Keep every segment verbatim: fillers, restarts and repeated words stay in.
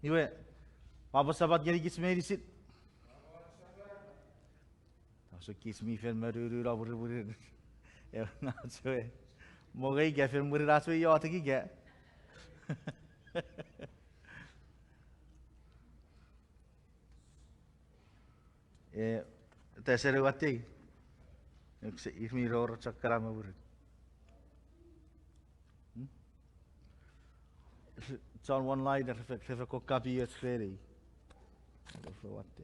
Iwe, Papa Sapat ngenikich meinisin. Ause kich mi fen monunu no mwirimwirin. Ewe ach we, mongei ika fen mwirin ach we iotek ika. E, tesen watte. Ekse ir mi roro chok kana me mwirin. Chon online refe, refe ko copy och reni. Refe watte.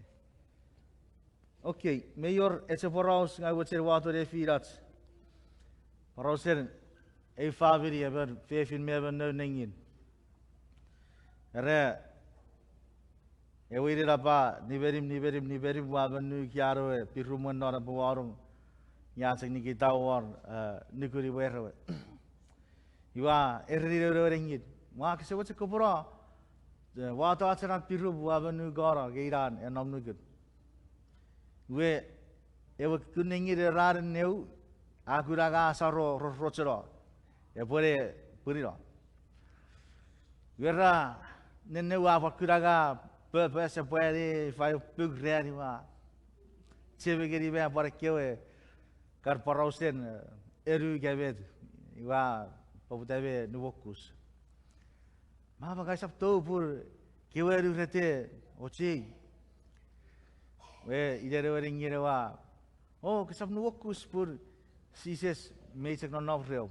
Okay, mei wor eche poraus ngang mochen wato nefinach. Porausen ei famini emon fefin me emon noun nengin. Era, ewe inen a pa nimenim, nimenim, nimenim, ua monnu kiano e pirum mwen non epwe wanong, nge a chok nikitau won, eh, nukun imwer ewe. Iwe a ereni noun ewe nengin, ua, kese mochen kopwe no, eh, wato ach ena pirum ua monnu kono, nge inan a nom nukun. Iwe, ewe kukkun nengin ewe ranin eu, a kuna nge a saro rorochono, epwene pwinino. Iwe ra, nenneu a pwan kuna nge a purpose epwene ifa eu pung ran iwe a cheme ngeni me pwan ekkewe kan porausen, eh, enu ika met, iwe a poputa me nuokus. Mama, ngang usap tou pun kewe enu rete ochei. We, inen ewe nengin ewe a, o, kesap nuokus pun Jises mei chok nonnom reom.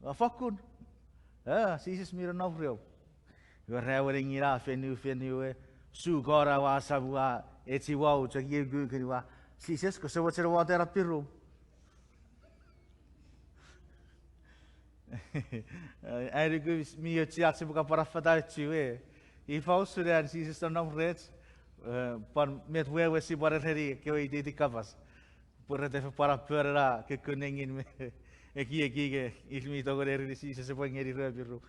Ua, fokkun. Eh, Jises mi nonnom reom. Iwe ra ewe nengin a fenu, fenu, e, su kono ua samua, echiwau chok ie kukun ua, Jises, kose mochen wato ena pirum? Ai nuku mi och ach sipwe kan pwan affata ochu e, ifa usun an Jises nonnom rech, eh, pwan met wewe sipwe pwan ereni ekkewe iteiten kapas. Pwe rete fen pwan apona kukkun nengin me ekieki nge ir mi tongeni ereni Jises epwe ngeni ir ewe pirum.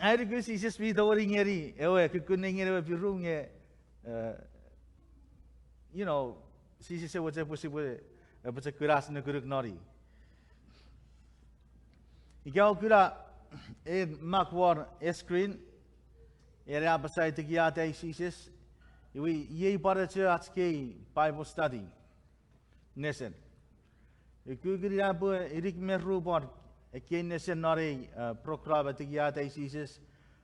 Ai nuku Jises mi tongeni ngeni ewe kukkun nengin ewe pirum nge, eh, you know, Jises ewe chok pwe sipwe, epwe chok kuna ach nukunuk non i. Ika oua kuna, e, mak won screen, ena a apasa Tekiata Jises, iwe iei pwan echo ach kei Bible study nesen. Ukukun ina pwe inik me ru pwan ekkei nesen non ei, eh, program Tekiata Jises.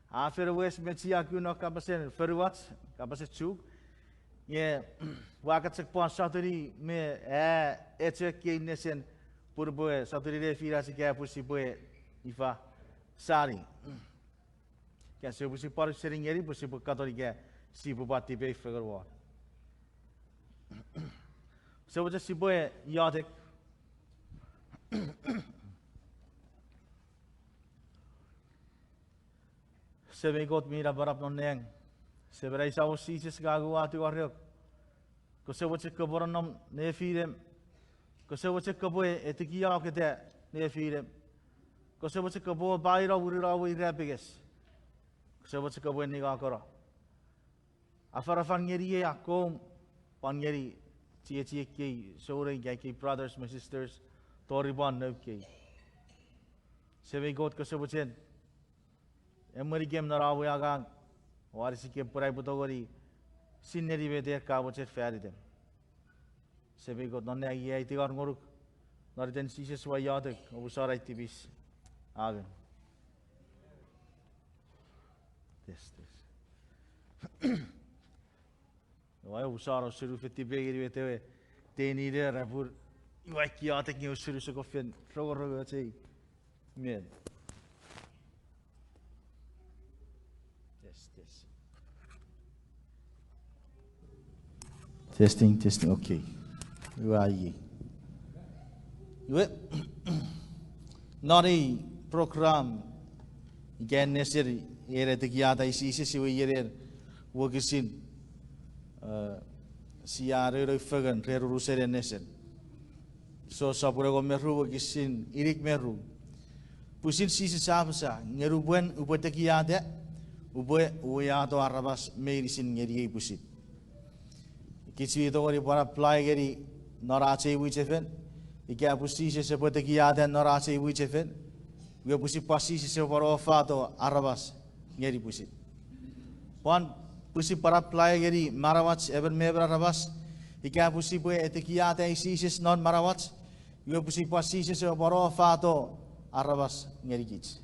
A fen wes me chiaku non kapasen fonuach, kapasen Chuuk. Nge ua kan chok pwan sotuni me, eh, echo ekkei nesen pun epwe sotuni nefinach ika pwe sipwe ifa sani. Ika sipwe pwisin pwan seni ngeni pwe sipwe katon ika sipwe pwan tipeu fengen won. Sipwe chok sipwe iotek. Semei Kot mi napanap non nang. Semei Samon Jises, ngang ua tingorei, kose mochen kopwe nonnom nefinem. Kose mochen kopwe etikiauketa nefinem. Kose mochen kopwe paino mwirin om we irapenges. Kose mochen kopwe ningaukono. Afanafan ngeniei akkom, pwan ngeni chiechiei kei souneng ika kei brothers me sisters, tori pwan noum kei. Semei Kot, kose mochen emwenikem non om we angang, o anisikem pwe aipwe tongeni sinei met ka mochen fan item. Semei Kot non nang, iei ai tingor ngonuk, non iten Jises ua iotek, omusano ai tipis. Amen. Test, test. Ua omusano sunu fetipe ngeni met ewe teinine ra pun ua iotek nge sunu sokkofen rongorong ochei. Amen. Test, test. Testing, testing, okay. Ua iei. Iwe, non ei program, ika nesen ena Tekiata Jises, iwe ien wokisin, eh, sia nounou fengen ren unusen nesen. So sopun engon me ru wokisin inik me ru. Pwisin Jises a apasa, nge nupwen upwe tekiata, upwe uwato aramas meinisin ngeniei pwisin. Kich mi tongeni pwan apply ngeni non ach ei mwichefen, ika pwe Jises epwe tekiata non ach ei mwichefen, iwe pwisin pwan Jises epwe pwan uwato aramas ngeni pwisin. Pwan pwisin pwan apply ngeni manauach emon me emon aramas, ika pwe sipwe etekiata Jises non manauach, iwe pwisin pwan Jises ewe pwan ofato aramas ngenikich.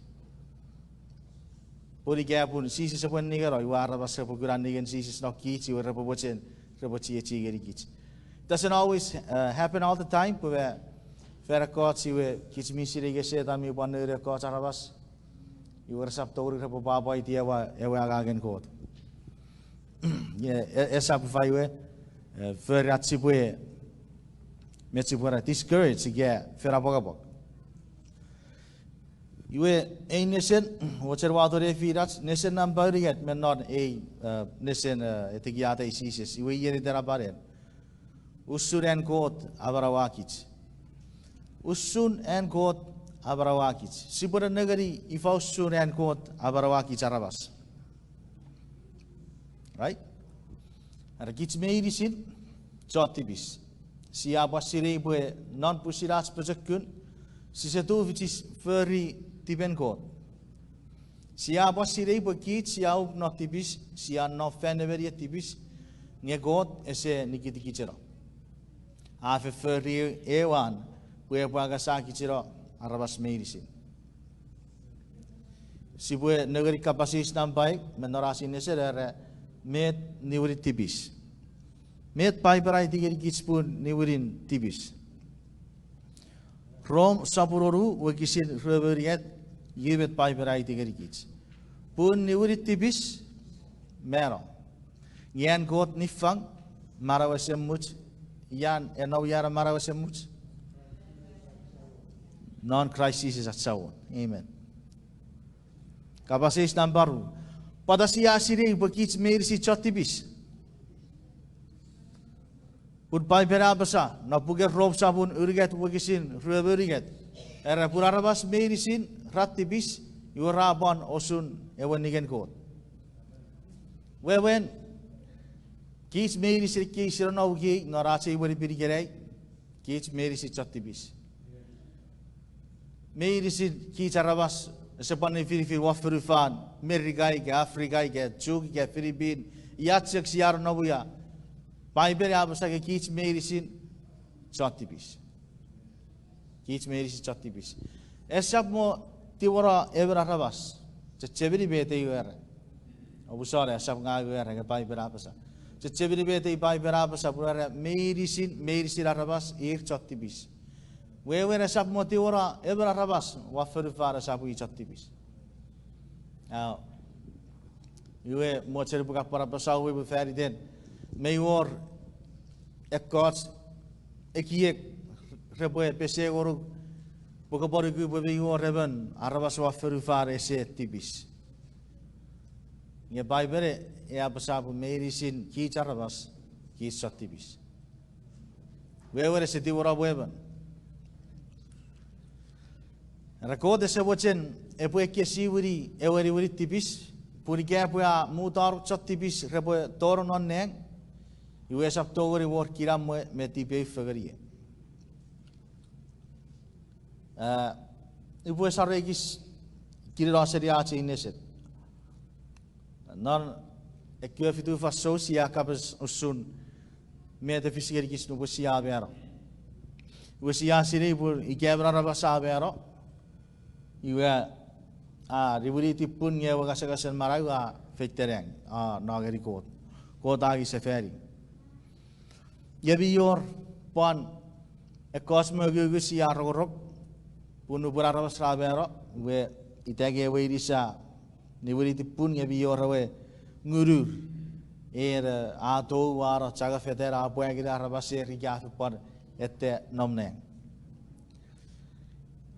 Pun ika pun Jises epwe ningeno, iwe aramas repwe kuna ningen Jises non kich, iwe repwe mochen, repwe chiechi ngenikich. It doesn't always, uh, happen all the time, pwe fan ekkoch iwe kich mi sinei nge Setan mi pwan nouni ekkoch aramas. Iwe resap tongeni repwe pwapwaiti ewe, ewe angangen Kot. Nge, e, esap ifa iwe, e, fori ach sipwe, met sipwe era, discourage ika fen apwangapwang. Iwe ei nesen, mochen wato nefinach, nesen nampa unungat me non ei, e, nesen, e, etekiata Jises. Iwe iei itenapanen. Usun an Kot amanauakich. Usun an Kot amanauakich. Sipwe nengeni ifa usun an Kot amanauakich aramas. Right? Are kich meinisin chon tipis. Sia pwan sinei pwe non pwisin ach pochokun, sise tufichin fori tipen Kot. Sia pwan sinei pwe kich sia uk non tipis, sia nom fan nemenien tipis, nge Kot ese nikitikicheno. A fen fori ew an pwe epwe angasakicheno aramas meinisin. Sipwe nengeni kapas eis nampa ew me non ach ei nesen era, met niwinin tipis. Met Paipen a aiti ngenikich pun niwinin tipis. Rom sopun wonu wokisin rue me unungat, iei met Paipen a aiti ngenikich. Pun niwinin tipis, mano. Nge an Kot niffang, manau esemuch, ian, e nom ian manau esemuch? Non Kraist Jises ach Samon. Amen. Kapas eis nampa ru. Pwata sia sinei pwe kich meinisin chon tipis? Pun Paipen a apasa non puken Rom sopun unungat wokisin rue me unungat, era pun aramas meinisin ra tipis, iwe ra pwan osun ewe ningen Kot. Wewen, kich meinisin ekkei sia nonnom ikenai non ach ei wenipin ikenai, kich meinisin chon tipis. Meinisin kich aramas, ese pwan nifinifin won fonufan Merika ika Afrika ika Chuuk ika Filipin, ia chok sia nonnom ia. Paipen a apasa nge kich meinisin chon tipis. Kich meinisin chon tipis. Esap mo tiwano emon aramas. Chechemeni met ei we era. Omusano, esap ngang we era, nge Paipen a apasa. Chechemeni met ei Paipen a apasa, pun era meinisin, meinisin aramas ir chon tipis. Wewen esap mo tiwano emon aramas won fonufan esap i chon tipis. Aw, iwe mochen upwe kan pwan apasa uwei pwe fan iten, mei wor ekkoch ekiek repwe pese ngonuk pwe kopwe nuku pwe mei wor emon aramas won fonufan ese tipis. Nge Paipen e apasa pwe meinisin kich aramas, kich chon tipis. Wewen ese tiwano pwe emon. Era Kot ese mochen epwe ekkesiwini ewe niwinin tipis, pun ika epwe a mutanong chon tipis repwe tonong non nang, iwe esap tongeni wor kinamwe me tipeeu fengen ie. A, upwe sarekis kininoseni ach ei nesen. Non ekkewe fitu fansoun sia kapas usun met e fis ngenikich nupwen sia mano. Iwe sia sinei pun ika emon aramas a mano, iwe a niwiniti pun nge ewe ngasangasen manau a feita nang, a no ngeni Kot. Kot a angei sefani. Nge mi wor pwan ekkoch mongungun sia rongorong, pun nupwen aramas ra mano, iwe ita nge ewe inis a niwiniti pun nge mi wor ewe ngunur, en a tou a no changafetan a pwa ngeni aramas er ika a fen pwan ete nom nang.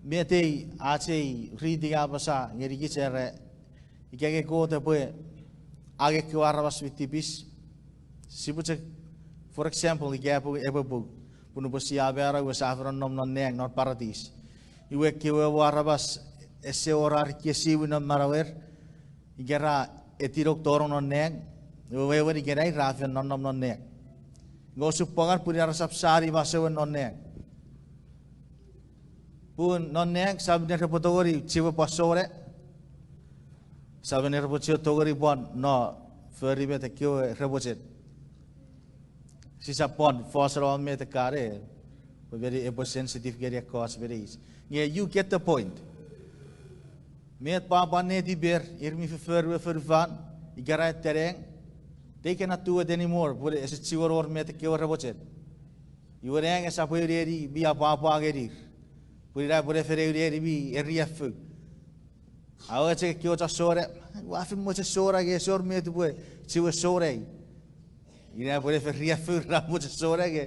Met ei ach ei reading a apasa ngenikich era, ika nge Kot epwe angei ekkewe aramas mi tipis, sipwe chok, for example, ika epwe, epwe pung, pun nupwen sia mano iwe sia fen nonnom non nang non paratis. Iwe ekkewe ewe aramas ese wor ar ekkesiwin non manauer, ika ra etinok tonong non nang, iwe wewen ikenai ra fen nonnom non nang. Nge osupwangan pun ina resap sani masouen non nang. Pun non nang, sia men repwe tongeni chiwen pwan sona. Sia men repwe chiwen tongeni pwan no Fori met ekkewe re mochen. Sisap pwan fos non met ekkana, pwe meni epwe sensitive ngeni ekkoch me neich. Nge you get the point. Met pwapwan netiper, ir mi foffor ewe fonufan, ika ra teneng, they cannot do it anymore, pwe ese chiwen wor met ekkewe re mochen. Iwe nang esap eu neni mi apwapwa ngenir. Pwe ina pwe ne fen eu neni mi eriaffou. Aua chok ekkewe chon sona, ua fen mochen sona nge ese wor met upwe chiwen sonai. Ina pwe ne fen riaffou ra mochen sona nge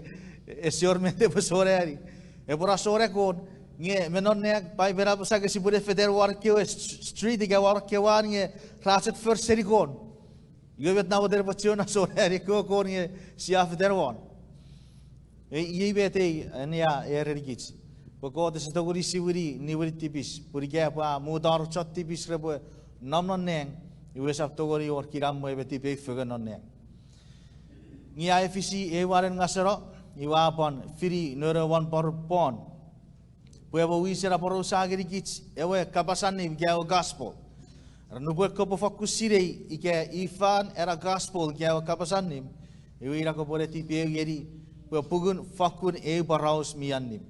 ese wor met epwe sonani. Epwe ra sona kon, nge me non nang Paipen a apasa nge sipwe ne fetan won ekkewe s-, street ika won ekkewe an nge ra chok for seni kon. Iwe met namwoten epwe chiwen na sonani ekkewe kon nge sia fetan won. E, iei met ei annea a erenikich. Pwe Kot ese tongeni siwini niwinin tipis, pun ika pwe a mut won chon tipis repwe nom non nang, iwe esap tongeni wor kinamwe me tipeeu fengen non nang. Nge a efisi ew anen ngaseno, iwe a pwan fini noun we pworacho pwe epwe wisen aporausa ngenikich ewe kapas allim ika ewe gospel. Nupwen kopwe fokkun sinei ika ifan ena gospel ika ewe kapas allim, iwe ina kopwe ne tipeeu ngeni pwe pungun fokkun eu poraus mi allim.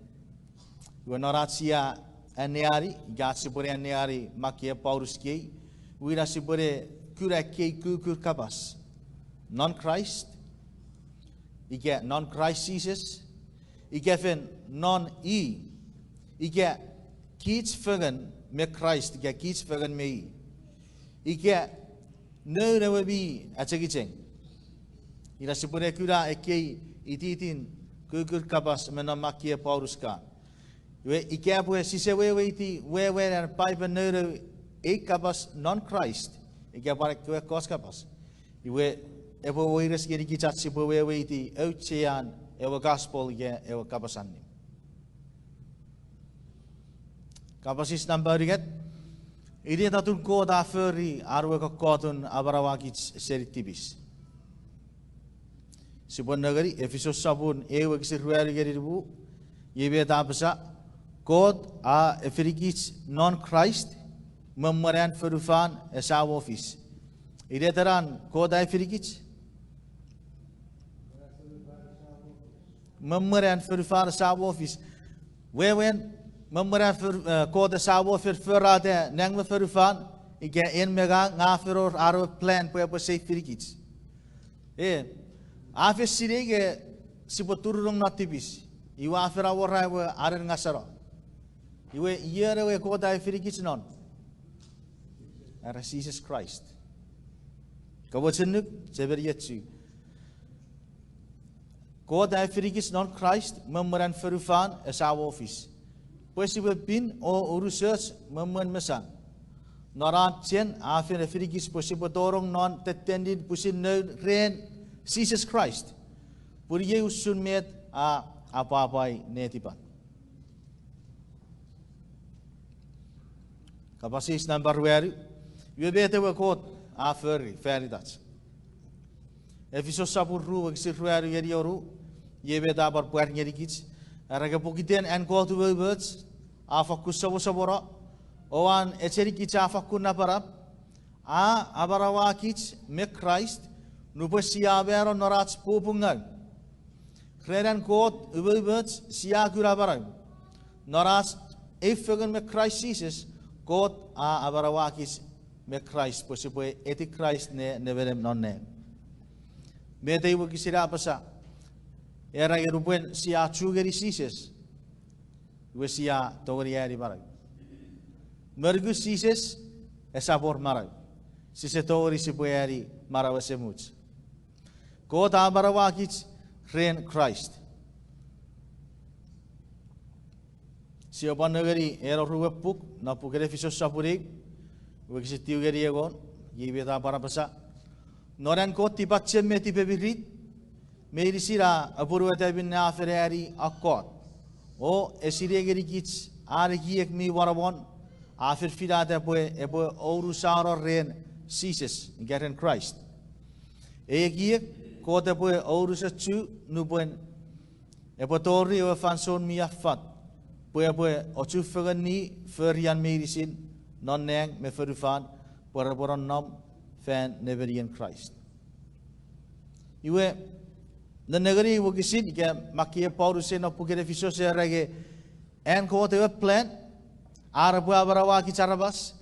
Iwe non ach sia anneani, ika ach sipwe ne anneani makkei Paulus kei, iwe ina sipwe ne kuna ekkei kukkun kapas. Non Kraist, ika non Kraist Jises, ika fen non i, ika kich fengen me Kraist, ika kich fengen me i, ika noun ewe mi achengicheng. Ina sipwe ne kuna ekkei ititin kukkun kapas me non makkei Paulus kan. Iwe ika pwe sise weweiti wewen an Paipen nounou ei kapas non Kraist, ika pwan ekkewe ekkoch kapas, iwe epwe weires ngenikich ach sipwe weweiti auchean ewe gospel ika ewe kapas allim. Kapas eis nampa unungat, inet atun Kot a fori an we kokkotun amanauakich seni tipis. Sipwe nengeni Efisos sopun eu wokisin ruanu ngeni nimu, iei met a apasa, Kot a efinikich non Kraist, me mwen an fonufan esamo fis. Inet ena Kot a efinikich? Me mwen an fonufan esamo fis. Wewen, me mwen an fon-, eh, Kot esamo fen forata nang me fonufan, ika en me ngang, nge a fen wor an we plan pwe epwe seifinikich. E, a fen sinei nge sipwe turunong non tipis. Iwe a fen awora ewe anen ngaseno. Iwe ion ewe Kot a efinikich non? Era Jises Kraist. Kamochunuk, chemeni echu. Kot a efinikich non Kraist me mwen an fonufan esamo fis, pwe sipwe pin o unusoch me mwen mesan. Non an chen a fen efinikich pwe sipwe tonong non tettenin pwisin noun ren Jises Kraist. Pun iei usun met a apwapwai netipan. Kapas eis nampa ruanu, iwe met ewe Kot a fori fan itach? Efisos sopun ru wokisin ruanu ngeni wonu, iei met a pwan pwar ngenikich, era nge pokiten an Kot umoumoch a fokkun somosomono, o an echenikich a fokkun napanap, a amanauakich me Kraist nupwen sia mano non ach popun ngaw. Ren an Kot umoumoch sia kuna manau. Non ach eu fengen me Kraist Jises, Kot a amanauakich me Kraist pwe sipwe eti Kraist ne nemenem non nang. Met ei wokisin a apasa? Era nge nupwen sia chu ngeni Jises, iwe sia tongeni eani manau. Me nukun Jises, esap wor manau. Sise tongeni sipwe eani manau esemuch. Kot a amanauakich ren Kraist. Sipwe pwan nengeni ena oruwe puk, non puken Efisos sopun eu, wokisin tiw ngeni engon, iei met a pwan apasa. Non an Kot tipachem me tipemirit, meinisin a apwonueta minne a fen eani kokkot, o esine ngenikich an ekiek mi monomon, a fen finata pwe epwe ounusano ren Jises, ika ren Kraist. Ei ekiek Kot epwe ounusochu nupwen epwe tori ewe fansoun mi affat, pwe epwe ochufengeni forian meinisin non nang me fonufan, pwe repwe nonnom fan nemenien Kraist. Iwe, nennengeni wokisin ika makkei Paulus non puken Efisos era nge an Kot ewe plan, ar epwe amanauakich aramas,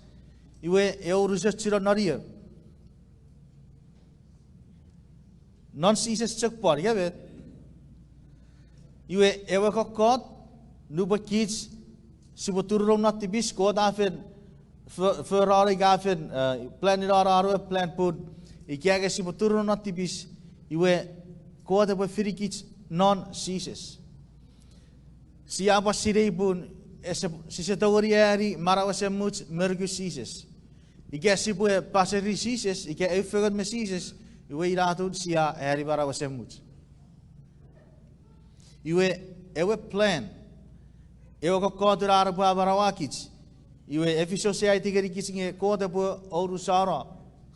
iwe e unusochuno non io? Non Jises chok pwan, ika met? Iwe ewe kokkot, nupwen kich sipwe turunong non tipis, Kot a fen fo-, forano ika a fen, eh, plan ina an ewe plan pun, ika nge sipwe turunong non tipis, iwe Kot epwe finikich non Jises. Sia pwan sinei pun ese, sise tongeni ani manau esemuch me nukun Jises. Ika sipwe paseri Jises, ika eu fengen me Jises, iwe ina atun sia ani manau esemuch. Iwe ewe plan, ewe kokkotun ar epwe amanauakich, iwe Efisos a aiti ngenikich nge Kot epwe ounusano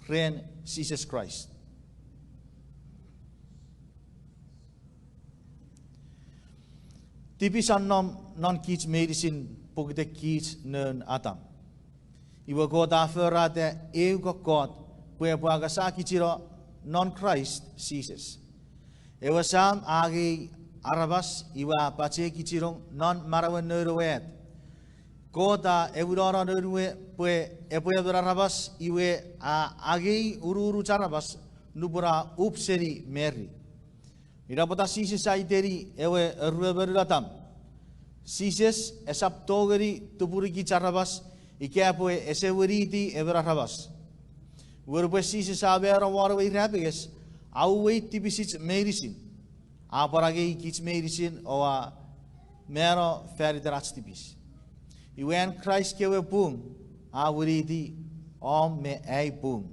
ren Jises Kraist. Tipis a nom non kich meinisin pokiten kich noun Adam. Iwe Kot a forata eu kokkot pwe epwe angasakichino non Kraist Jises. Ewe Sam a angei aramas iwe a pachekichinong non manauen noun we at. Kot a ewinano noun we pwe epwe emon aramas iwe a angei ununuch aramas nupwen a up seni Meri. Ina pwata Jises a iteni ewe eruemonun Adam. Jises esap tongeni tupunikich aramas ika pwe ese winiti emon aramas. Iwe nupwen Jises a mano won ewe irapenges, a uwei tipisich meinisin. A pwan angei kich meinisin o a mano fan iten ach tipis. Iwe an Kraist kewe pung a winiti om me ai pung.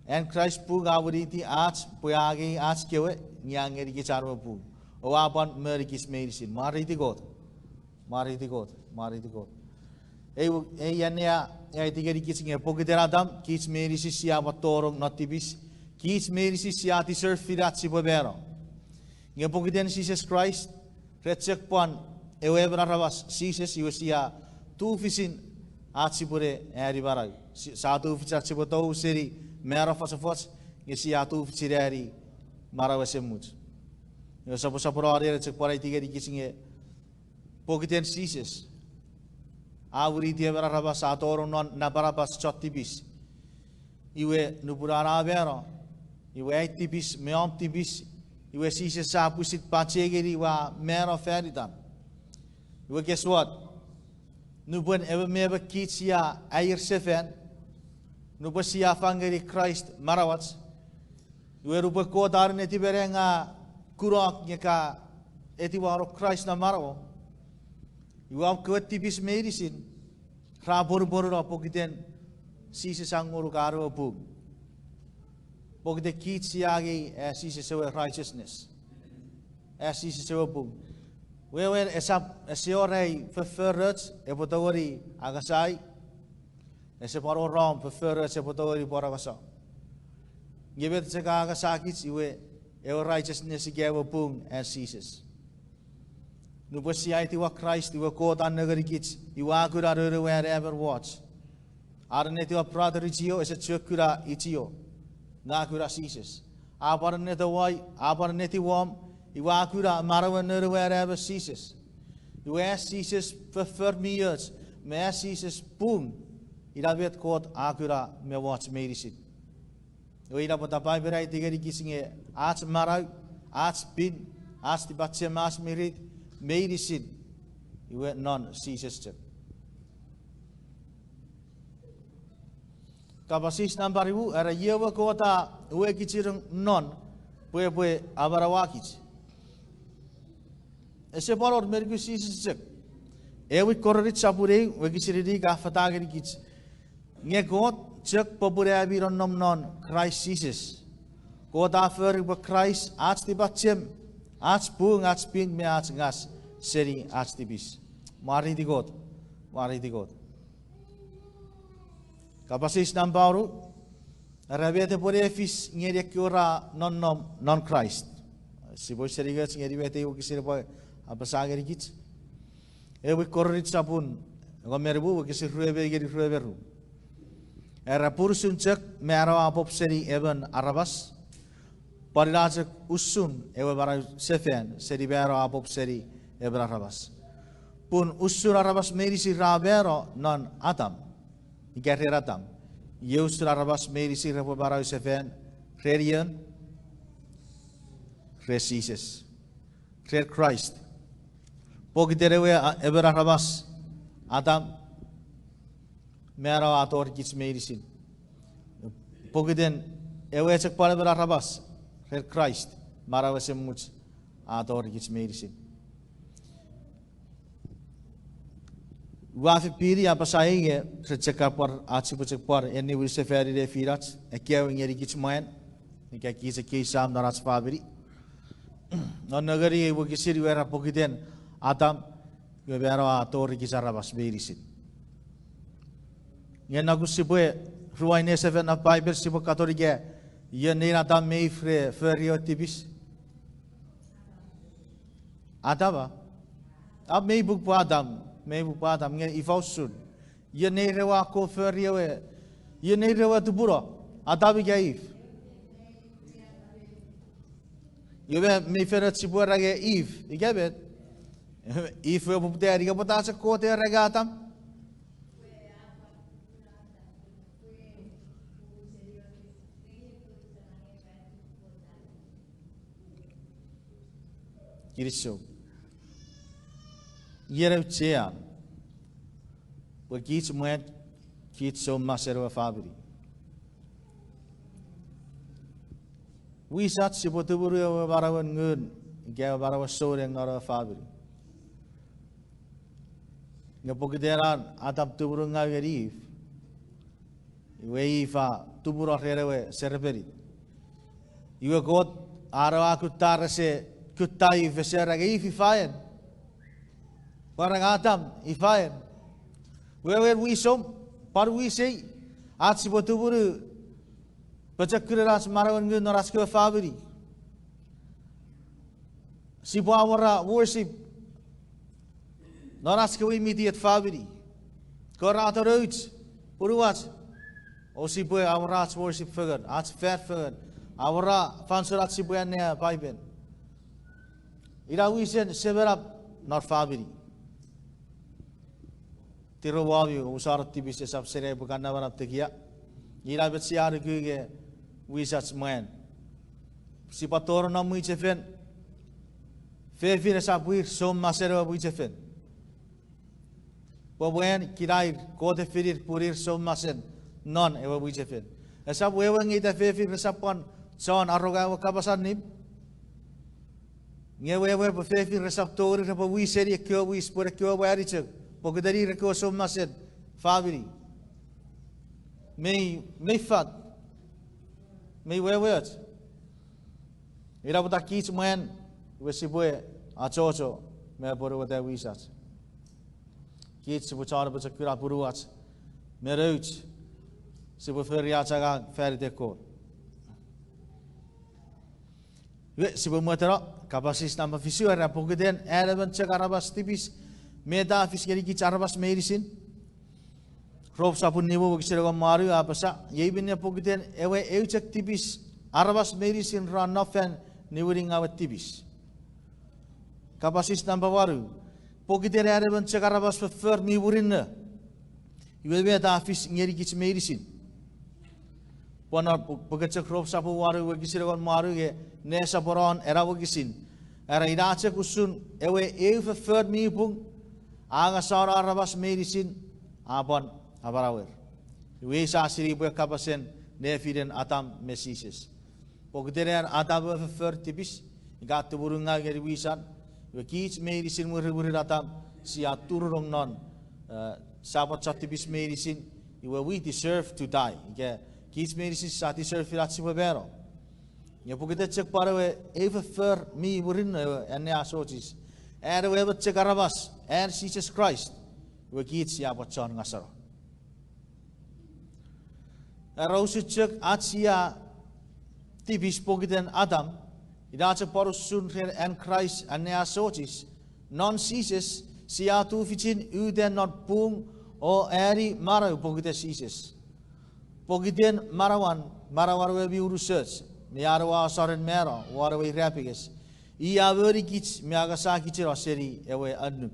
An Kraist pung a winiti ach pwe a angei ach kewe nge a ngenikich an we pung. O a pwan monikich meinisin. Mwareiti Kot. Mwareiti Kot. Mwareiti Kot. Ei, ei annea, a aiti ngenikich nge pokiten Adam, kich meinisin sia pwan tonong non tipis, kich meinisin sia deserve-ini ach sipwe mano. Nge pokiten Jises Kraist, ren chok pwan ewe emon aramas Jises iwe sia tufichin ach sipwene ani manau. Si-, sia tufichin ach sipwe tou seni mano fochofoch, nge sia tufichin ani manau esemuch. Iwe soposoponon ena chok pwan aiti ngenikich nge pokiten Jises a winiti emon aramas a tonong non napanapan chon tipis. Iwe nupwen an a mano, iwe ai tipis me om tipis, iwe Jises a pwisin pachengeni iwe a mano fan itan. Iwe guess what? Nupwen emon me emon kich sia aier sefan, nupwen sia fang ngeni Kraist manauach, iwe nupwen Kot a netipengaw kunok nge ka etiwano Kraist non manauom, iwe om kewe tipis meinisin ra ponuponuno pokiten Jises a ngonuk an we pung. Pokiten kich sia angei, eh, Jises ewe righteousness. Eh, Jises ewe pung. Wewen esap, ese wor ai fofforoch epwe tongeni angasai. Ese pwan wor om fofforoch epwe tongeni pwan angasa. Nge met chok a angasakich iwe ewe righteousness ika ewe pung an Jises. Nupwen sia etiwa Kraist iwe Kot a nongenikich iwe a kuna Noun we Anaemon woch. A netiwa brother Ichio ese chok kuna Ichio, nge a kuna Jises. A pwan netiwai, a pwan netiwom, iwe a kuna manauen Noun we Anaemon Jises. Iwe as Jises foffor mi och, me as Jises pung, ina met Kot a kuna me woch meinisin. Iwe ina pwata Paipen a aiti ngenikich nge ach manau, ach pin, ach tipachem, ach mirit, meinisin iwe non Jises chok. Kapas eis nampa nimu, era io we Kot a uwei kich non, pwe epwe amanauakich. Ese pwan wor me nukun Jises chok. Ewin Korint sopun eu wokisin inik a fata ngenikich, nge Kot chok popun ami nonnom non Kraist Jises. Kot a fori pwe Kraist ach tipachem, ach pung, ach pin me ach ngas seni ach tipis. Mwareiti Kot. Mwareiti Kot. Kapas eis nampa wonu, era met epwene fis ngeni ekkewe ra nonnom non Kraist. Sipwe seningoch ngeni met ei wokisin epwe apasa ngenikich. Ewin Korint sopun engon me nimu wokisin rue me ngeni rue me ru. Era pun usun chok mano a pop seni emon aramas, pwan ina chok usun ewe manau sefan seni mano a pop seni emon aramas. Pun usun aramas meinisin ra mano non Adam, ika ren Adam, iei usun aramas meinisin repwe manau sefan ren ion, ren Jises, ren Kraist. Pokiten ewe a-, emon aramas, Adam, mano a tori kich meinisin. Pokiten ewe chok pwan emon aramas, ren Kraist, manau esemuch a tori kich meinisin. Ua fen pini apasa ei nge, ren chok pwan, ach sipwe chok pwan eniwin sefani nefinach, ekkewe ngenikich mwan, ika kich ekkei sam non ach famini. Non nengeni ei wokisin iwe era pokiten Adam, iwe mano a tori kich aramas meinisin. Nge nokun sipwe ruwai ne sefan non Paipel sipwe katon ika, ion nein Adam me If re fori ewe tipis? Adam a? A, mei pwe pwe Adam, mei pwe pwe Adam, nge ifa usun? Ion neir ewe a kon fori ewe, ion neir ewe tupuno, Adam ika If? Iwe mei fen och sipwe era nge If, ika met? If we poputa, ika pwata chok Kot era nge Adam? Kinisou. Iei auchean pwe kich mwan, kich soumasen ewe famini. Wisach sipwe tumunu ewe manauen ngun, ika ewe manauen souneng non ewe famini. Nge pokiten an Adam tumunungau ngeni If, iwe If a tumuno ren ewe serepenit. Iwe Kot, an ewe a kutta rese kutta If, ese era nge If ifa en? Pwan nge Adam ifa en? Wewen wisom, pwan wisei, ach sipwe tumunu pochokunen ach manauen ngun non ach kewe famini. Sipwe awora worship non ach kewe immediate famini. Kora tonouch, punuwach, o sipwe awora ach worship fengen, ach fan fengen, awora fansoun ach sipwe annea Paipen. Ina wisen semenap non famini. Tiro wami, omusano tipis esap seni ai pwe kan namanam tekia. Ina met sia nuku nge wisach mwan. Sipwe tonong non mwichefen. Fefin esap wir soumasen ewe mwichefen. Pwe mwan, kinair Kot e finir pun ir soumasen non ewe mwichefen. Esap wewe nge ita fefin resap pwan chon aronga ewe kapas allim. Nge wewe pwe fefin resap tongeni repwe wiseni ekkewe wis pwe ekkewe mwan chok, pokiten ir ekkewe soumasen famini. Mei, mei fat, mei weweoch. Ina pwata kich mwan, iwe sipwe achocho me apwonueta wisach. Kich sipwe chon apochokuna punuwach me nouch, sipwe fori ach angang fan iten Kot. Iwe sipwe mweteno, kapas eis nampa fisu era pokiten an emon chok aramas tipis, met a fis ngenikich aramas meinisin? Rom sopun nimu wokisin engon me wanu a apasa, iei minne pokiten ewe eu chok tipis aramas meinisin ra nom fan niwinin ngawen tipis. Kapas eis nampa wanu, pokiten an emon chok aramas foffor mi murinno, iwe met a fis ngenikich meinisin? Pwan non puk-, puken chok Rom sopun wanu wokisin engon me wanu nge nesoponon ena wokisin, era ina chok usun ewe eu foffor mi pung a ngasano aramas meinisin, a pwan amanauer. Iwe sia sinei pwe kapasen nefinen Adam me Jises. Pokiten an Adam ewe foffor tipis, ika tumunungau ngeni wisan, iwe kich meinisin mwirimwirin Adam sia turunong non, eh, sia pwan chon tipis meinisin, iwe we deserve to die. Ika kich meinisin sia deserve ina sipwe mano. Nge pokiten chok pwan ewe eu foffor mi murinno ewe anneasochis, an ewe emon chok aramas, an Jises Kraist, iwe kich sia pwan chon ngasano. Era usun chok ach sia tipis pokiten Adam, ina chok pwan usun ren an Kraist anneasochis, non Jises sia tufichin uta non pung o ani manau pokiten Jises. Pokiten manauan, manauan ewe mi unusoch, me an ewe asoren mano won ewe irapenges, i a monikich me angasakicheno seni ewe annuk.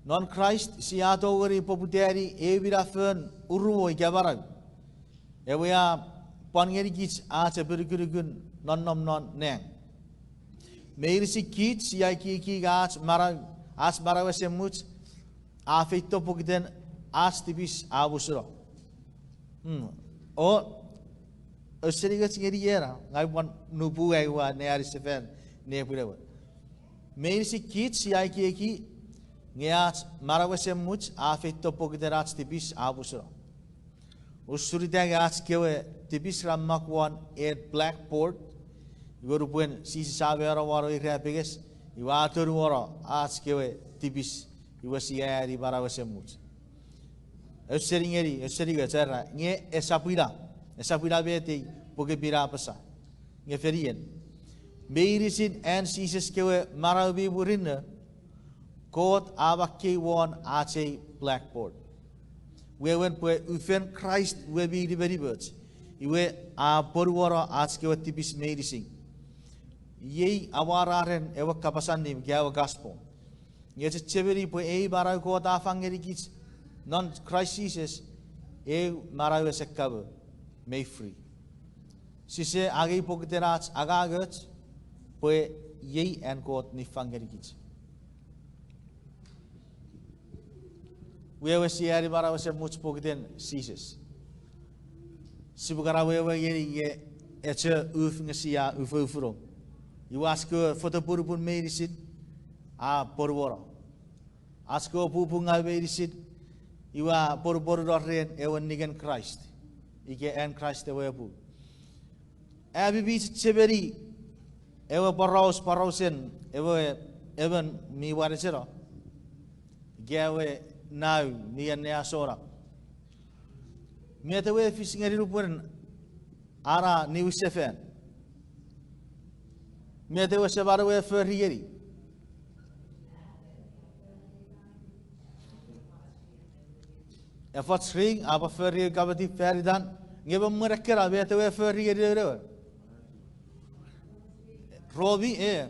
Non Kraist sia tongeni poputani eu minafon uruo ika manau, ewe a pwan ngenikich ach epinukunukun nonnom non nang. Meinisin kich sia ekieki ach manau, ach manau esemuch a feito pokiten ach tipis a musuno. O, ausening och ngeni ena, ngang pwan nupu ai ua ne anisefan nepwinewe. Meinisin kich sia ekieki nge ach manau esemuch a feito pokiten ach tipis a musuno. Usun ita nge ach kewe tipis ra mak won en blackboard, iwe nupwen Jises a mano won ewe irapenges, iwe a tonuono ach kewe tipis, iwe sia ani manau esemuch. Ausening ngeni, ausening och era, nge esap ina, esap ina met ei Puk Pin a apasa. Nge fen ien, meinisin an Jises kewe manau mi murinno, Kot a makkei won ach ei blackboard. Wewen pwe ufen Kraist we mi nimenimoch, iwe a ponuono ach kewe tipis meinisin. Iei amwararen ewe kapas allim ika ewe gospel. Nge chechemeni pwe ei manau Kot a fang ngenikich non Kraist Jises, eu manau ese kamo, mei free. Sise angei pokiten ach angangoch, pwe iei an Kot niffang ngenikich. Wewen sia ani manau esemuch pokiten Jises. Sipwe kan awewe ngeni nge echo uf nge sia ufoufuno. Iwe ach kewe fotopunupun meinisin a ponuono. Ach kewe pupungau meinisin, iwe a ponuponuno ren ewe ningen Kraist, ika an Kraist ewe pung. Ami mi chechemeni ewe poraus, porausen ewe emon mi mwanecheno, ika ewe nau mi anneasonap. Met ewe a fis ngeni nupwen a na niwinsefan? Met ewe seman we a fori ngeni? Efoch ring, a pwan fori ew kametip fan itan, nge me mwen ekkena met ewe a fori ngeni noun ewe? Romi, e.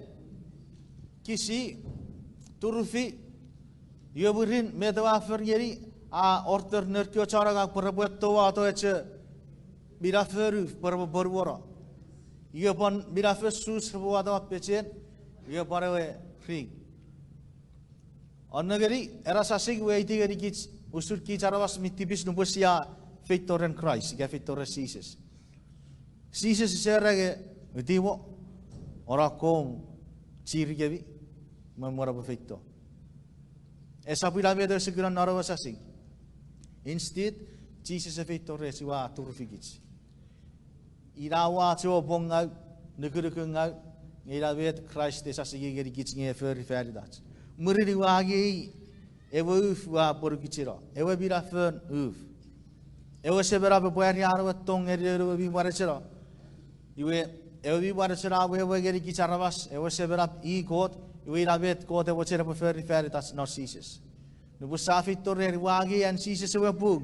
Kisi, turufi, iwe mwirin met ewe a fori ngeni? A order noun kewe chon angang pwe repwe touato echo minafon uf pwe repwe ponuono. Iwe pwan minafon sus repwe uwato pechen, iwe pwan ewe ring. Onnengeni, ena sasing we a aiti ngenikich usun kich aramas mi tipis nupwen sia feito ren Kraist ika feito ren Jises. Jises ese era nge, Timo, ora kom chirikemi, me mwen epwe feito. Esap ina met ewe sukun non ewe sasing. Instead, Jises e feito rech iwe a turufikich. Ina ach ewe pwongau, nukunukungau, nge ina met Kraist e sasing ngenikich nge e fori fan itach. Mwirin iwe a angei ewe uf iwe a ponukichino, ewe minafon uf. Ewe semenap epwe ani an ewe tong ngeni noun ewe mi mwanecheno. Iwe, ewe mi mwanecheno a wewe ngenikich aramas, ewe semenap i Kot, iwe ina met Kot e mochen epwe fori fan itach non Jises. Nupwen sia feito ren, iwe a angei an Jises ewe pung,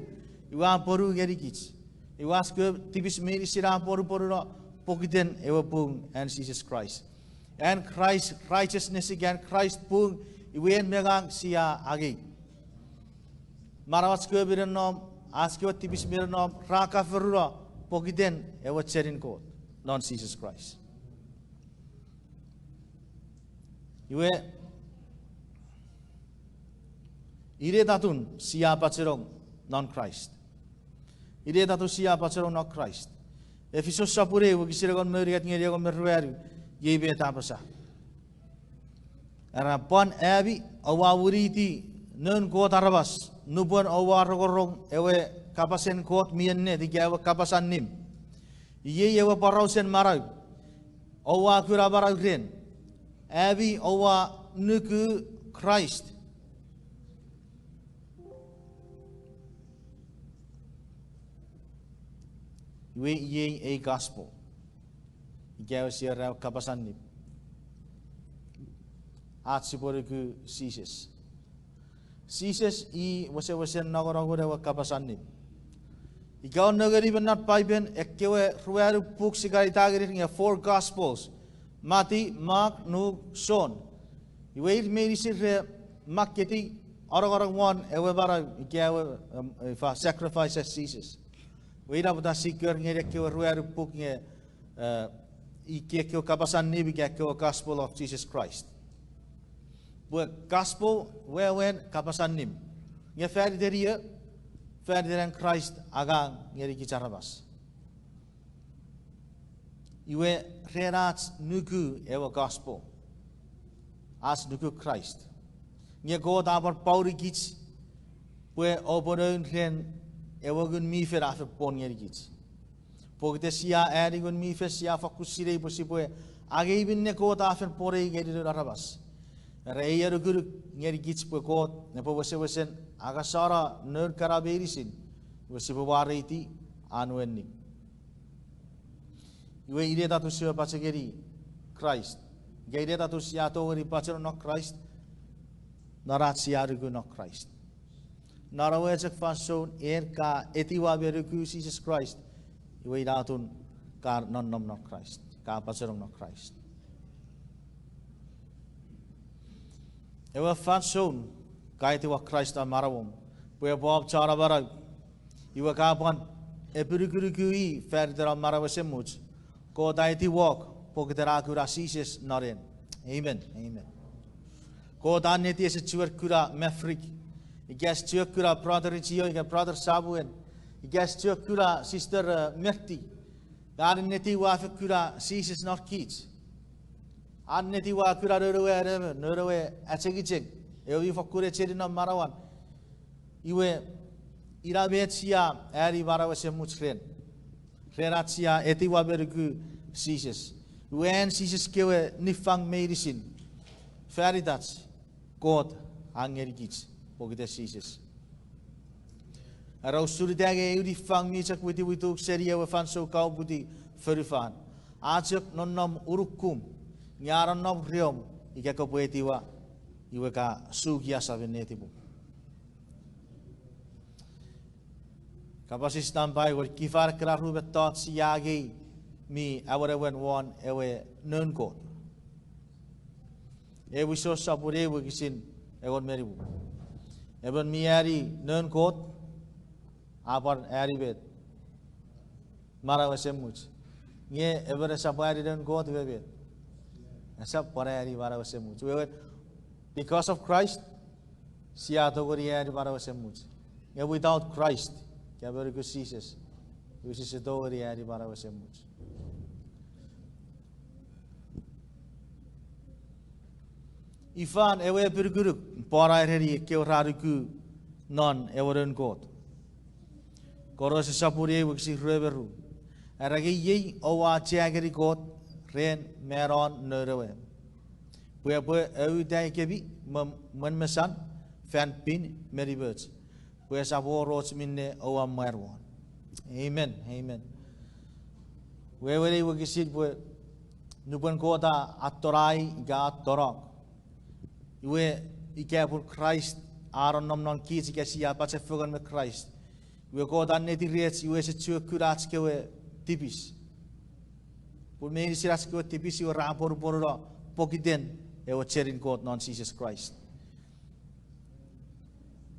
iwe a ponu ngenikich. Iwe ach kewe tipis meinisin a ponuponuno pokiten ewe pung an Jises Kraist. An Kraist righteousness ika an Kraist pung, iwe en me ngang sia angei. Manauach kewe mi nonnom, ach kewe tipis mi nonnom, ra kaforuno pokiten ewe chenin Kot non Jises Kraist. Iwe, inet atun sia pachenong non Kraist? Inet atun sia pachenong non Kraist? Efisos sopun ew wokisin engon me unungat ngeni engon me ruanu, iei met a apasa. Era, pwan ami oua winiti noun Kot aramas nupwen oua rongorong ewe kapasen Kot mi ennet ika ewe kapas allim. Iei ewe porausen manau oua kuna manau ren. Ami oua nuku Kraist. Iwe iei ei gospel. Ika ewe sia era ewe kapas allim. Ach sipwe nuku Jises. Jises i wesewesen nongonongun ewe kapas allim. Ika oua nengeni me non Paipen ekkewe ruanu puk sia kan ita ngenir nge four Gospels, Mati, Mark, Luk, Jon. Iwe ir meinisin re makketi anongonong won ewe manau ika ewe, ifa, sacrifice an Jises. Iwe ina pwata sia kori ngeni ekkewe ruanu puk nge, ikei ekkewe kapas allim ika ekkewe Gospel of Jesus Christ. Pwe Gospel wewen kapas allim. Nge fan iten io? Fan iten an Kraist angang ngenikich aramas. Iwe ren ach nuku ewe Gospel, ach nuku Kraist, nge Kot a pwan pwaunikich pwe oupwe noun ren ewe Ngun mi Fel a fen pwon ngenikich. Pokiten sia eani Ngun mi Fel sia fokkun sinei pwe sipwe angei minne Kot a fen pwonei ngeni noun aramas. Era ei anukunuk ngenikich pwe Kot epwe wesewesen angasano noun kana meinisin, iwe sipwe mwareiti an we ning. Iwe inet atun sipwe pachengeni Kraist? Ika inet atun sia tongeni pachenong non Kraist? Non ach sia nuku non Kraist. Non ewe chok fansoun en ka etiwa me nuku Jises Kraist, iwe ina atun ka nonnom non Kraist, ka pachenong non Kraist. Ewe fansoun ka etiwa Kraist non manauom pwe epwe om chon amanau, iwe ka pwan epinukunuku i fan iten om manau esemuch, Kot a etiwok pokiten a kuna Jises non en. Amen, amen. Kot a neti ese chiwen kuna Maverick, ika ese chiwen kuna brother Ichio ika brother Samuel, ika ese chiwen kuna sister, eh, Merti. An netiw a fen kuna Jises non kich. An netiw a kuna noun we anemon, noun we achengicheng, ewe mi fokkun echeni non manauan. Iwe, ina met sia eani manau esemuch ren, ren ach sia etiwa me nuku Jises. Iwe an Jises kewe niffang meinisin fan itach, Kot a ngenikich pokiten Jises. Era usun ita nge eu niffang mi chok witiwittuk seni ewe fansoun ka uputiw fonufan, a chok nonnom unukum, nge a nonnom reom ika kopwe etiwa, iwe ka suki asamen netipom. Kapas eis nampa ew, ifa ekkena ru mettoch sia angei mi awenewen won ewe noun Kot? Efisos sopun eu wokisin engon me nimu. Emon mi eani noun Kot, a pwan eani met? Manau esemuch. Nge emon esap eani noun Kot iwe met? Esap pwan eani manau esemuch. Wewen, because of Christ, sia tongeni eani manau esemuch. Nge without Christ, ika me nuku Jises, iwe sise tongeni eani manau esemuch. Ifan ewe epinukunuk Paul a ereni ekkewe ra nuku non ewe noun Kot? Kolose sopun eu wokisin rue me ru. Era nge iei oua auchea ngeni Kot ren manon noun we, pwe epwe aueta kemi mwen mesan fan pin me nimoch, pwe esap wor och minne oua mwan won. Amen, amen. Wewen ei wokisin pwe nupwen Kot a atonai ika a tonok, iwe ika pun Kraist a nonnom non kich ika sia pachefengen me Kraist, iwe Kot a neti rech iwe ese chiwen kuna ach kewe tipis. Pun meinisin ach kewe tipis iwe ra ponuponuno pokiten ewe chenin Kot non Jises Kraist.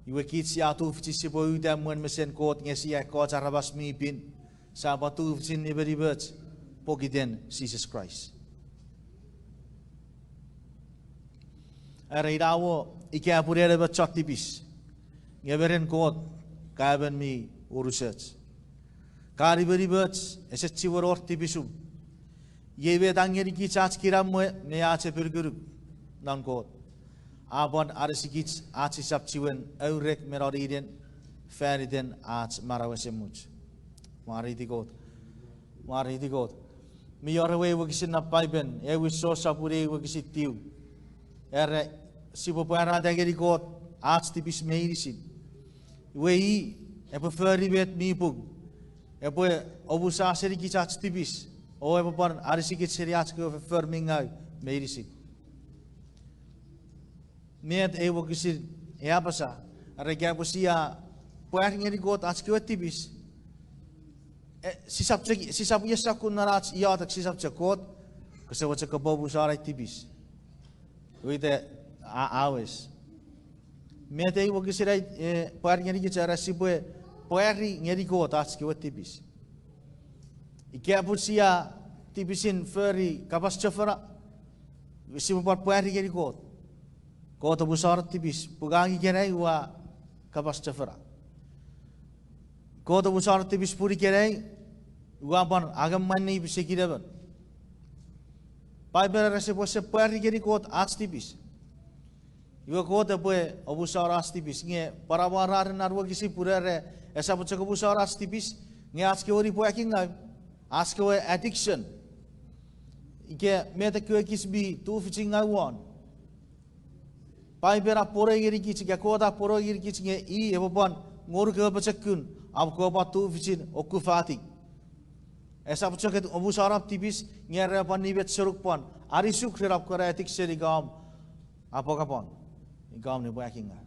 Iwe kich sia tufichin sipwe uta mwen mesen Kot nge sia ekkoch aramas mi pin, sia pwan tufichin nimenimoch pokiten Jises Kraist. Are ina mo ika pun en emon chon tipis, nge me ren Kot ka emon mi unusoch. Ka nimenimoch, ese chiwen wor tipisum. Iei met a ngenikich ach kinamwe me ach epinukunuk non Kot. A pwan anisikich ach sisap chiwen aurek me noninen fan iten ach manau esemuch. Mwareiti Kot. Mwareiti Kot. Mi wor ewe wokisin non Paipen, Efisos sopun eu wokisin tiu. Era sipwe pwarata ngeni Kot ach tipis meinisin. Iwe i epwe fori met mi pung. Epwe omusa senikich ach tipis, o epwe pwan anisikich seni ach kewe foffor mi ngau meinisin. Met ei wokisin e apasa? Are ika pwe sia pwar ngeni Kot ach kewe tipis, sisap chok, sisap ie sokkun non ach iotek, sisap chok Kot, kose mochen kopwe omusano ai tipis. Uite, a, awes. Met ei wokisin a, e, pwari ngenikich? Era sipwe pwari ngeni Kot ach kewe tipis. Ika pun sia tipisin fori kapas chofona, sipwe pwan pwari ngeni Kot. Kot, omusano tipis, pun ngang ikenai ua kapas chofona. Kot, omusano tipis pun ikenai ua pwan angang mwanni pisekin emon. Paipel era sipwe, sipwe pwari ngeni Kot ach tipis. Iwe Kot epwe omusano ach tipis, nge pwan amwararen non wokisin pun era esap chok omusano ach tipis, nge ach kewe nipwakingau, ach kewe addiction, ika met ekkewe kich mi tufichin ngau won. Paipel a pwonoi ngenikich, ika Kot a pwonoi ngenikich nge i epwe pwan ngonuk ewe pochokun, am kopwe pwan tufichin okkufati. Esap chok omusano om tipis, nge era pwan nimet senuk pwan anisuk ren om kana addiction ika om apwangapwang, ika om nipwakingau.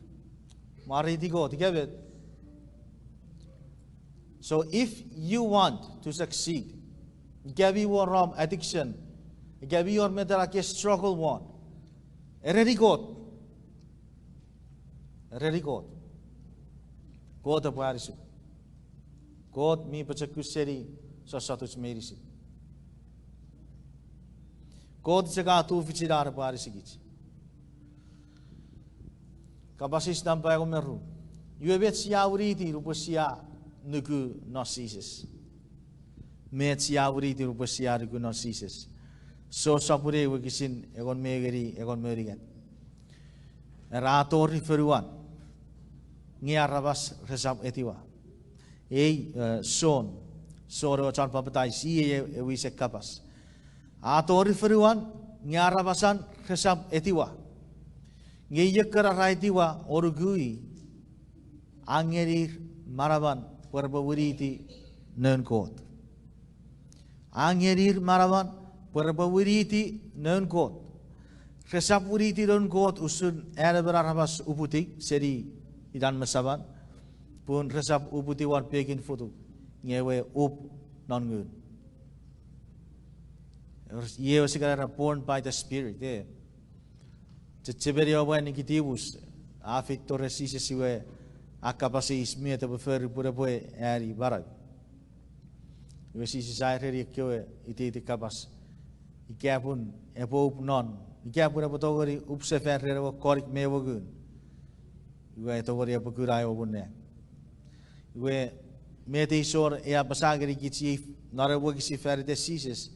Mwareiti Kot, ika met? So if you want to succeed, ika mi wor om addiction, ika mi wor met ena ke struggle won, ereni Kot. Ereni Kot. Kot epwe anisuk. Kot mi pochokun seni sossotuch meinisin. Kot chok a tufichin an epwe anisikich. Kapas eis nampa engon me ru. Iwe met sia winiti nupwen sia nuku non Jises? Met sia winiti nupwen sia nuku non Jises? Jon sopun ew wokisin engon me ew ngeni engon me unungat. Era a tori fonuan, nge aramas resap etiwa. Ei, e, Jon, Jon ewe chon papatais, iei e, e wisen kapas. A tori fonuan, nge aramasan resap etiwa. Nge iei ekkana ra etiwa o nuku i, a ngenir manaman pwe repwe winiti noun Kot. A ngenir manaman pwe repwe winiti noun Kot. Resap winiti noun Kot usun an emon aramas uputiw seni inan me saman, pun resap uputiw won pekin futuk, nge ewe up non ngun. Iei ewe sia kan era born by the Spirit, e. Chechemeni ewe mwan Nicodemus, a feito ren Jises iwe a kapas eis met epwe fori pun epwe ani manau. Iwe Jises a ereni ekkewe iteiten kapas, ika pun epwe up non, ika pun epwe tongeni up sefan ren ewe konik me ewe ngun, iwe tongeni epwe kuna ewe muun nang. Iwe met ei Jon a apasa ngenikich iei non ewe wokisin fan iten Jises.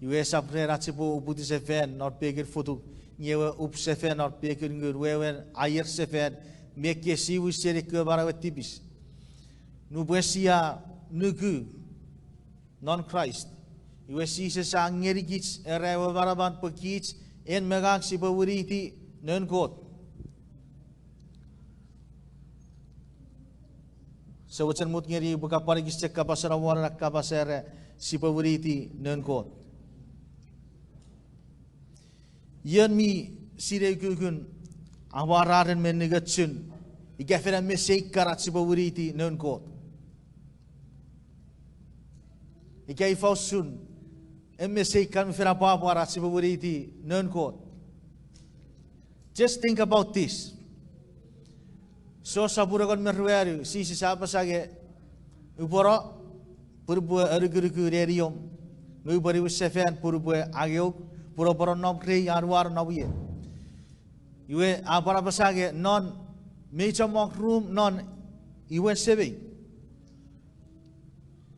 Iwe esap ren ach sipwe uputiw sefan non pekin futuk, nge ewe up sefan non pekin ngun, wewen aier sefan, me ekkesiwin seni ekkewe manauen tipis. Nupwen sia nuku non Kraist, iwe Jises a ngenikich era ewe manaman pwe kich en me ngang sipwe winiti noun Kot. Sia mochen mut ngeni pwe ka pwan ekis chok kapasen amwarar, kapas era sipwe winiti noun Kot. Ion mi sinei ukukun amwararen me ningochun, ika fen mesei kan ach sipwe winiti noun Kot? Ika ifa usun, e, mesei kan mi fen apwapwa ach sipwe winiti noun Kot? Just think about this. Jon sopun engon me ruanu, Jises a apasa nge, upwe no pun upwe anukunuku neniom, nge upwe niwin sefan pun upwe angeuk, pun oupwe nonnom rei anuano nom ie. Iwe a pwan apasa nge non mi chommong rum non imwen semei.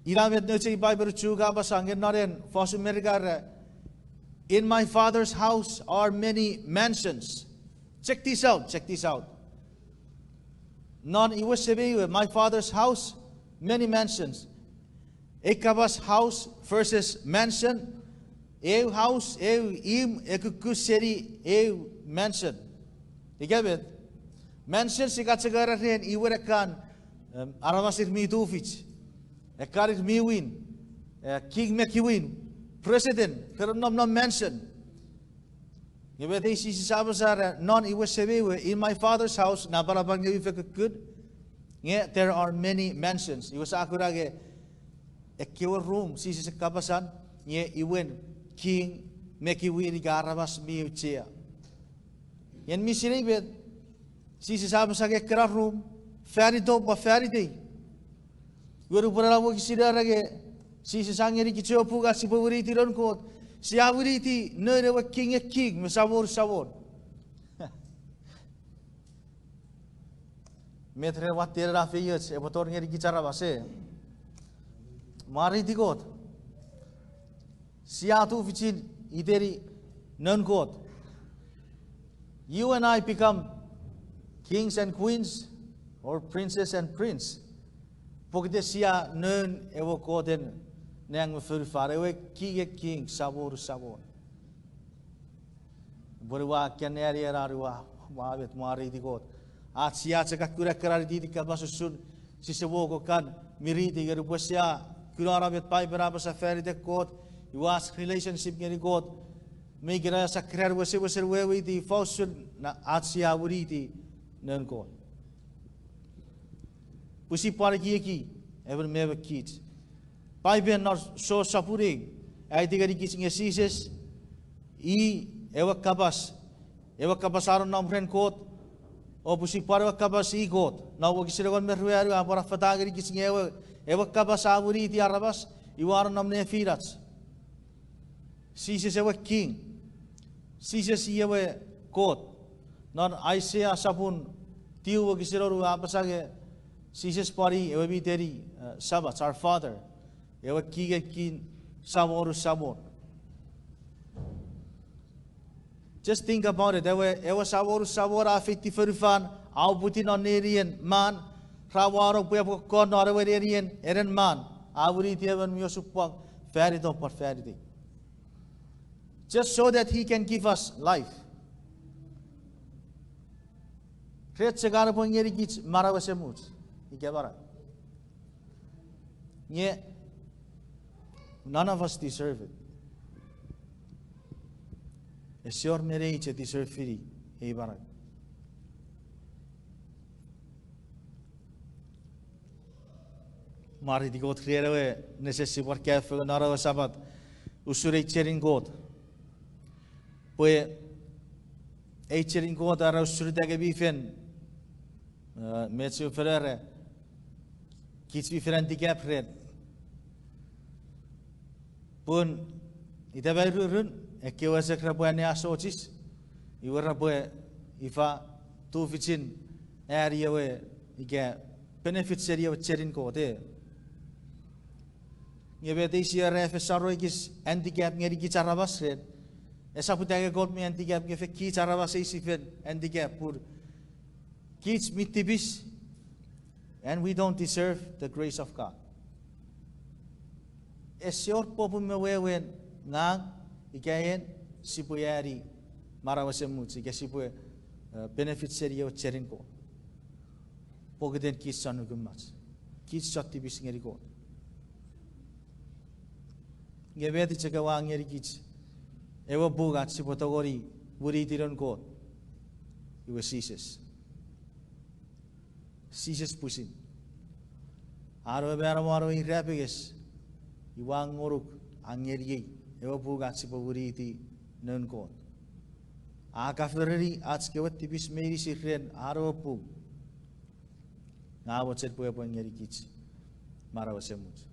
Ina met nouch ei Paipel Chuuk a apasa nge non ena fosun Merika era, In my Father's house are many mansions. Check this out, check this out. Non imwen semei we, my Father's house, many mansions. Ei kapas house versus mansion, eu house, eu imw, e kukkun seni eu mansion. Ika met? Mansion sia kan chok era ren imwen ekkan, em, aramas ir mi tufich, ekkan ir mi win, e, king me queen, president, re nonnom non mansion. Nge met ei Jises a apasa era non imwen semei we, in my Father's house, napanapan nge mi fen kukkun, nge there are many mansions. Iwe sia kuna nge ekkewe rum Jises a kapasan, nge iwen king me kiwin ika aramas mi auchea. Nge mi sinei met Jises a apasa nge ekkena rum, fan itom pwan fan itei. Iwe nupwen ena wokisin a era nge Jises a ngenikich ewe pung ach sipwe winiti noun Kot, sia winiti noun ewe Kingin king me Samon samon. Met ren watten ena feioch epwe tori ngenikich aramas, e? Mwareiti Kot. Sia tufichin iteni noun Kot. You and I become kings and queens, or princes and prince, pokiten sia noun ewe Koten nang me fonufan, ewe Kingin king, Samon samon. Pwe ua kan ani ena ua, ua met mwareiti Kot. Ach sia chok kuna ekkena nititin kapas usun sise woko kan miriti, nge nupwen sia kuna met Paipen a apasa fan iten Kot, iwe ach relationship ngeni Kot mi kena sakran wesewesen weweiti ifa usun ach sia winiti noun Kot. Pwisin pwan ekieki emon me emon kich. Paipen non Jon sopun eu a aiti ngenikich nge Jises i ewe kapas, ewe kapas a nonnom ren Kot, o pwisin pwan ewe kapas i Kot. Non wokisin engon me ruanu a pwan affata ngenikich nge ewe, ewe kapas a winiti aramas, iwe a nonnom nefinach. Jises ewe king. Jises i ewe Kot. Non Aisea sopun tiu wokisin wonu a apasa nge Jises pwan i ewe mi teni, eh, Samach, our Father. Ewe Kingin king, Samon samon. Just think about it. Ewe, ewe Samon samon a feiti fonufan, a uputiw non nenien man, ra wanong pwe epwe kon non ewe nenien enen man, a winiti emon mi osupwang fan itom pwan fan itei. Just so that he can give us life. Ren chok an epwe ngenikich manau esemuch ika manau. Nge none of us deserve it. Ese wor me neich e deserve-ini ei manau. Mwareiti Kot ren ewe nesen sipwe pwan kaeo fengen non ewe Sapat usun ei chenin Kot. Pwe ei chenin Kot a era usun ita nge mi fen, eh, met sia fen era, kich mi fen handicap ren. Pun ita me aururun, ekkewe chok repwe anneasochis, iwe repwe ifa tufichin ani ewe ika benefit seni ewe chenin Kot, e. Nge met ei sia era e fen saro ekis handicap ngenikich aramas ren, esap ita nge Kot mi handicap nge fen kich aramas eisi fen handicap pun kich mi tipis, and we don't deserve the grace of God. Ese wor popun me wewen ngang ika en sipwe ani manau esemuch ika sipwe, eh, benefit seni ewe chenin Kot. Pokiten kich chon nukumach. Kich chon tipis ngeni Kot. Nge met chok ewe a ngenikich ewe pung ach sipwe tongeni winiti noun Kot, iwe Jises. Jises pwisin. An ewe mano won ewe irapenges, iwe a ngonuk, a ngeniei ewe pung ach sipwe winiti noun Kot. A kafereni ach kewe tipis meinisin ren an ewe pung. Nge a mochen pwe epwe ngenikich manau esemuch.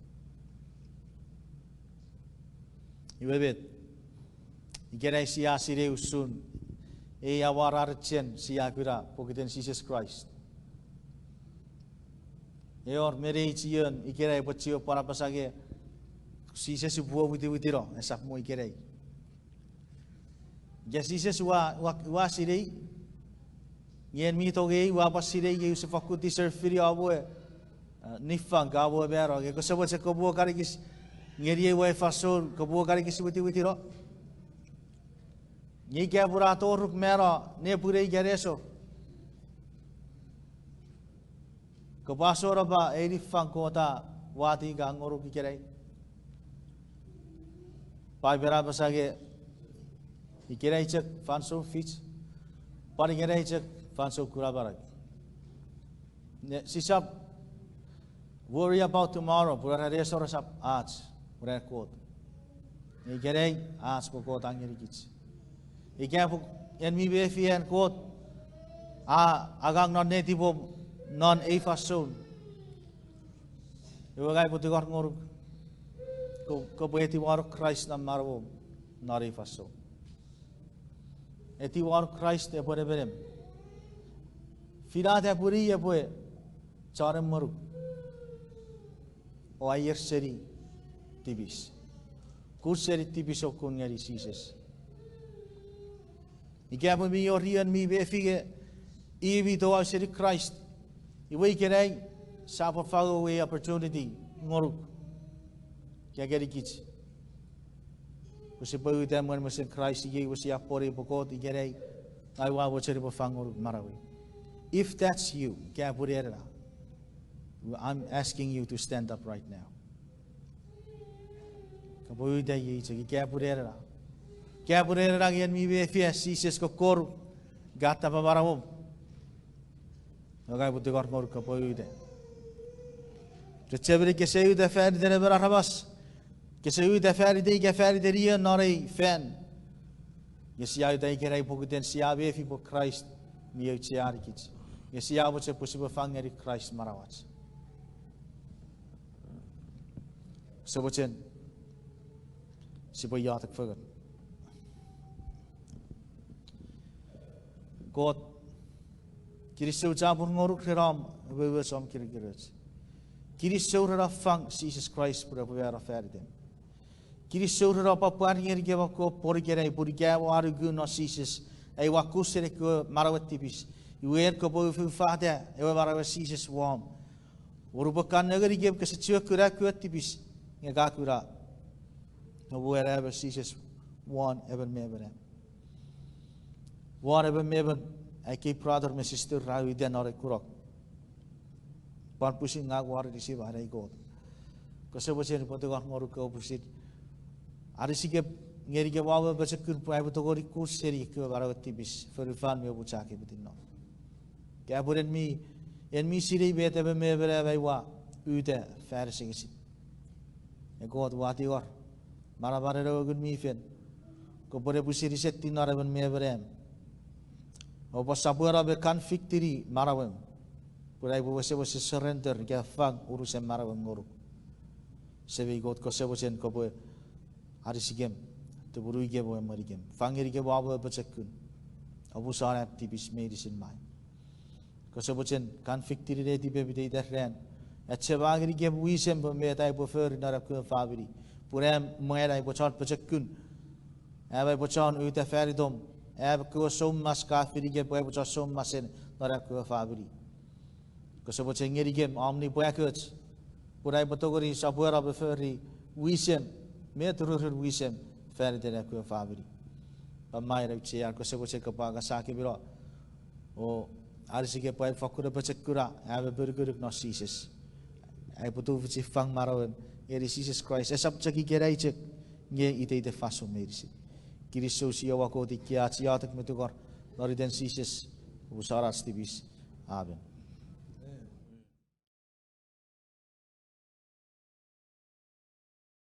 Iwe met, ikenai sia sinei usun ei amwarar chen sia kuna pokiten Jises Kraist. E wor me neich ion ikenai epwe chiwen pwan apasa nge Jises upwe witiwitino, esap mo ikenai. Ika Jises ua, ua, ua sinei, nge en mi tongei, ua pwan sinei nge use fakkun deserve-ini om we, eh, niffang, om we mano, nge kose mochen kopwe kan ekis ngeniei ewe fansoun, kopwe kan ekis witiwitino. Nge ika pun a toruk mano nepwinei ika nesor, kopwe asonapa ei niffang Kot a wati ika ngonuk ikenai. Paipen a apasa nge ikenai chok fansoun fich, pwan ikenai chok fansoun kuna manau. Ne sisap Worry about tomorrow, pwe ren esor esap ach, pwe ren Kot. Nge ikenai ach pwe Kot a ngenikich. Ika pwe en mi mefi an Kot a angang non netipom non ei fansoun, iwe ngang upwe tingor ngonuk, ko- kopwe etiwanong Kraist non manauom non ei fansoun. Etiwanong Kraist epwe nemenem. Finata pwe i epwe chon emwenuk o aier seni tipis. Kun seni tipis o kun ngeni Jises. Ika pwe mi wor ion mi mefi nge i mi toau seni Kraist, iwe ikenai sia pwan fang ewe opportunity ngonuk, ika ngenikich, pwe sipwe uta mwen mesen Kraist. Iei iwe sia pwon pwe Kot ikenai, ngang ua mochen upwe fang ngonuk manauei. If that's you, ika pwe en ena, I'm asking you to stand up right now. Kopwe uta iei chok ika pwe en ena. Ika pwe en ena nge en mi mefi an Jises kokkoruk, ka tapwe manauom, ngang upwe tingor ngonuk kopwe uta. Chechemeni kese uta faniten emon aramas, kese uta fanitei ika faniten ion non ei fan. Nge sia uta ikenai pokiten sia mefi pwe Kraist mi aucheanikich. Nge sia mochen pwe sipwe fang ngeni Kraist manauach. Kose mochen sipwe iotek fengen. Kot, kinisou chapur ngonuk ren om umoumoch, om kirikiroch. Kinisou ren om fang Jises Kraist pwe epwe mano fanitom. Kinisou ren om pwapwa ngenikem ekkewe pwon ikenai pun ika ua nuku non Jises, ai ua kun seni ekkewe manauen tipis, iwe en kopwe ufoufata ewe manauen Jises wom. Wor upwe kan nengenikem kese chiwen kuna ekkewe tipis, nge ka kuna, nge ua emon Jises won emon me emon am. Won emon me emon ai kei brother me sister ra uta non ei kunok. Pwan pwisin ngang ua anisi manai Kot. Kose mochen upwe tingor ngonuk kopwe pwisin anisikem ngenikem om pochokun pwe aipwe tongeni kun seni ekkewe manauen tipis fonufan me omuchakepiti non. Ika pwe en mi, en mi sinei met emon me emon am ai ua uta fan asengesin. E Kot, ua tingor manamanen ewe Ngun mi Fel, kopwe ne pwisin isetin non emon me emon am. Oupwe sopweno me convictini manauem, pwe aipwe wesewesen surrender ika fang unusen manauem ngonuk. Semei Kot, kose mochen kopwe anisikem, tumunuikem, emwenikem, fang ngenikem om pochokun, omusano am tipis meinisin mai. Kose mochen convictini netipem iteiten ran, achema ngenikem wisem pwe met aipwe fori non am kewe famini, pun am mwan aipwe chon pochokun, am aipwe chon uta fanitom, am kewe soumas ka finikem pwe aipwe chon soumasen non am kewe famini. Kose mochen ngenikem om nipwakoch, pun aipwe tongeni sopweno me fori wisem, met rurun wisem faniten am kewe famini. Pwan mai auchean, kose mochen kopwe angasakemino o anisikem pwe aipwe fakkun apochokuna am apinukunuk non Jises. Aipwe tufichin fang manauem ngeni Jises Kraist, esap chok ikenai chok, nge iteiten fansoun meinisin. Kinisou Jiowa Kot, ika ach iotek me tungor non iten Jises, omusano ach tipis. Amen.